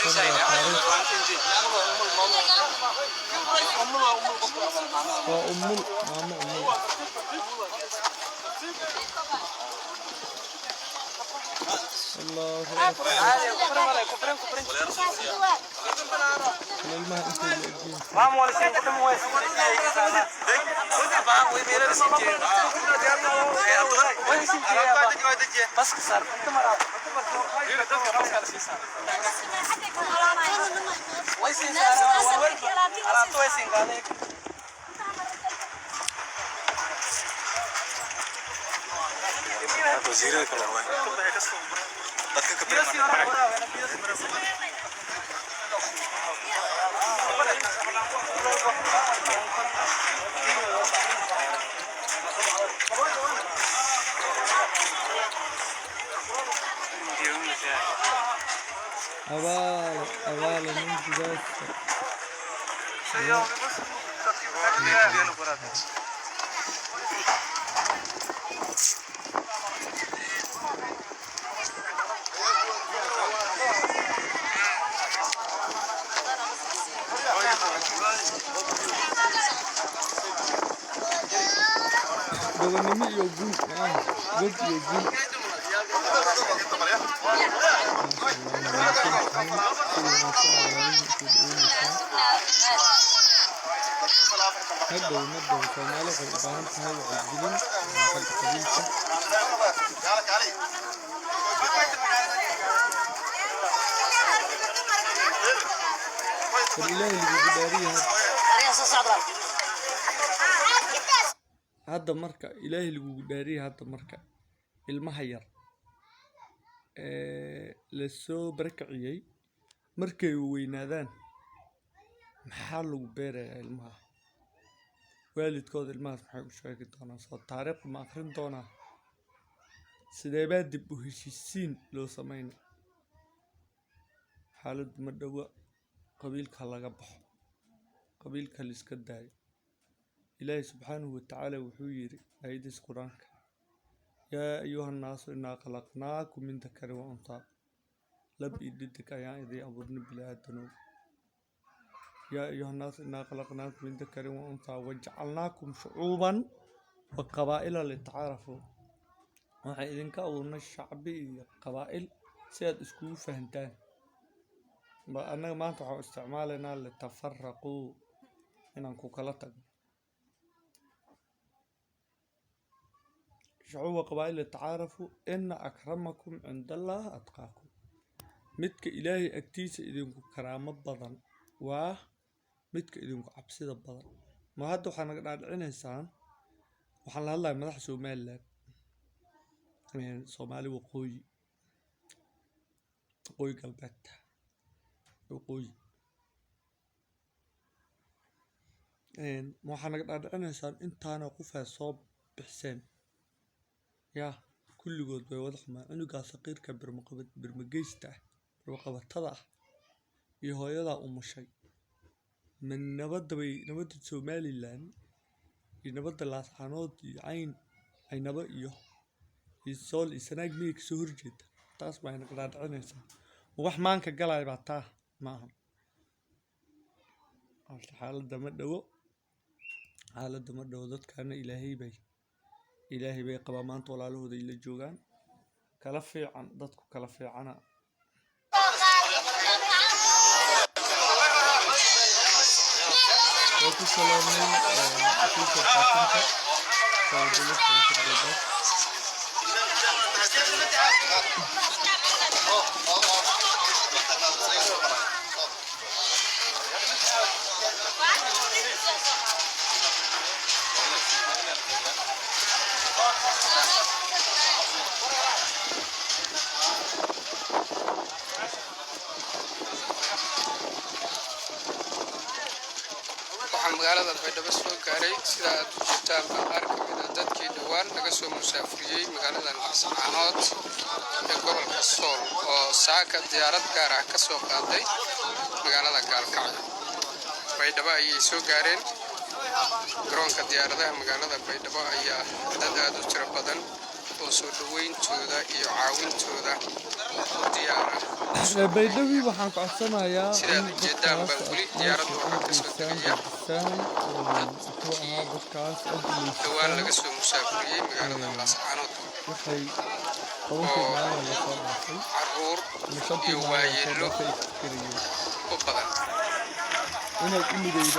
Tan waa taariikh. Waa umul, maamo umul. Allahu akbar. Ilmaha intay la egyihiin. Abaale, abaale ninkigaasa. Gobonimo iyo guul, ah, god iyo guul. Maasha Allah, wanaagsan tihiin, si wanaagsan aa walaalihiin usoo dhaweyneysaan. Hadhow ma dhow, Soomaali waxay u baahan tahay wacyigelin xagga qabiilka. War Ilaahay lagugu dhaariyahay. Hadda marka Ilaahay lagugu dhaariyay, hadda marka ilmaha yar ee lasoo barakiciyey markay weynaadaan, maxaa lagu beerayaa ilmaha? Waalidkood ilmahaas maxay u sheegi doonaan? Soo taariikh ma akhrin doonaa? Sidee baa dib u heshiisiin loo sameynaa? Xaaladdu ma dhowa. Qabiilka laga baxo, qabiilka la iska daayo. Ilaahay subxaanahu watacaala wuxuu yidhi aayadiis Qur-aanka: yaa ayuha nnaasu innaa khalaqnaakum min dakarin wa unthaa. Lab iyo dhidig ayaan idin abuurnay, bini aadanow. Yaa ayuha nnaasu innaa khalaqnaakum min dakarin wa unthaa wajacalnaakum shucuuban wa qabaa'ila litacaarafuu. Waxaan idinka abuurnay shacbi iyo qabaa'il si aad iskugu fahantaan. Ba annaga maanta waxaan isticmaalaynaa litafaraquu, inaan ku kala tagno. Shucuub wa qabaa'il litacaarafuu, ina akramakum cinda Allah atqaakum. Midka Ilaahay agtiisa idinku karaamo badan waa midka idinku cabsida badan. Ma hadda waxaa naga dhaadhicinaysaan, waxaan la hadlayaa madaxa Somaliland, Soomaali waqooyi, waqooyi galbeed, waqooyi. Ma waxaa naga dhaadhicinaysaan intaana qofaa soo bixiseen yaa kulligood way wada xumaan? Cunugaa saqiirka birmageysta ah, birmaqabatada ah iyo hooyadaa umushay, ma nabadda bay, nabadda Somaliland iyo nabadda Laascaanood iyo Cayn Caynabo iyo Sool iyo Sanaag miyay kasoo horjeeda? Taas baa naga dhaadhicinaysaa? Ma wax maanka galaya baa taa? Ma aha. Horta xaaladda ma dhowo, xaaladda ma dhowo. Dadkana Ilaahay bay qabaa. Maanta walaalahooda ay la joogaan, kala fiican, dadku kala fiicana. Waa ku salaamay xafiiska faafinta dowladda Koonfur Galbeed. Waxaa magaalada Baydhabo soo gaaray, sida aad u jeedtaanba, qaar ka mid ah dadkii dhowaan laga soo musaafuriyey magaalada Laascaanood ee gobolka Sool, oo saaka diyaarad gaar ah ka soo qaaday magaalada Gaalkacyo. Baydhabo ayay soo gaareen. Garoonka diyaaradaha magaalada Baydhabo ayaa dad aad u tiro badan oo soo dhoweyntooda iyo caawintooda u diyaara. Baydhawi, waxaan ka codsanayaa Sidaad in u jeedaan dadkaas baa weli aad diyaaraddu meesha waxaa u ka soo geysaan degaya gudisaan, muxuu ahaa, dadkaas aad dhowaan dhegeysataan. Laga soo musaafuriyey magaalada Laascaanood Waxay 10kii oo maalin lasoo dhaafay caruur ama 5tii iyo maalin lasoo waayeello dhaafay ay fikirayeen u badan. inaad u mideydaan.